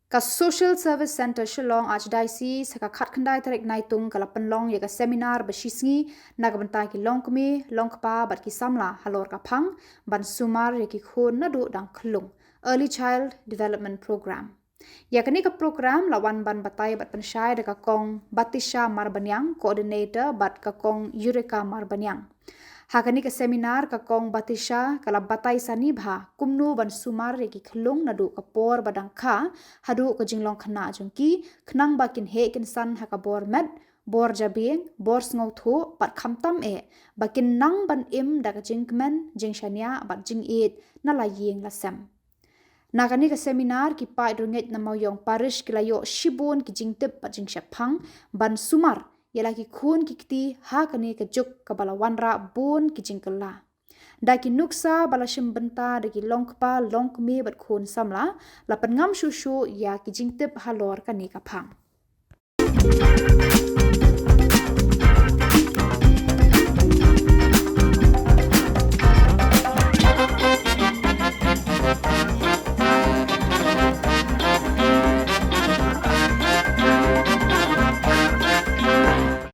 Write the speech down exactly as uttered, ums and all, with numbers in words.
Ka Social Service Centre Shillong Archdiocese ha ka khatkhyndai tarik Naitung ka la pynlong ïa ka seminar ba shisngi na ka bynta ki longkmie, longkpa bad ki samla halor ka phang ban sumar ïa ki khun naduh dang khyllung, Early Child Development Program. Ïa kane ka program la wan ban batai bad pynshai da ka Kong Batisha Marbaniang, Coordinator, bad ka Kong Eureka Marbaniang. Ha kane ka seminar ka Kong Batisha ka la batai sani bha kumno ban sumar ïa ki khyllung naduh ka por ba dang kha haduh ka jinglong khynnah jong ki, khnang ba kin heh kin san ha ka bor met, bor jabieng, bor sngewthuh, bad khamtam eh ba kin nang ban im da ka jingkmen, jingshaniah bad jingïeit na la ïing la sem. Na kane ka seminar ki paid rangeit na Mawïong Parish ki la ïoh shibun ki jingtip bad jingshepphang ban sumar ïa la ki khun ki kti ha kane ka juk kaba la wanrah bun ki jingkylla. Da ki nuksa ba la shim bynta da ki longkpa longkmie bad khun samla, la pynngam shuh shuh ïa ki jingtip halor kane ka phang.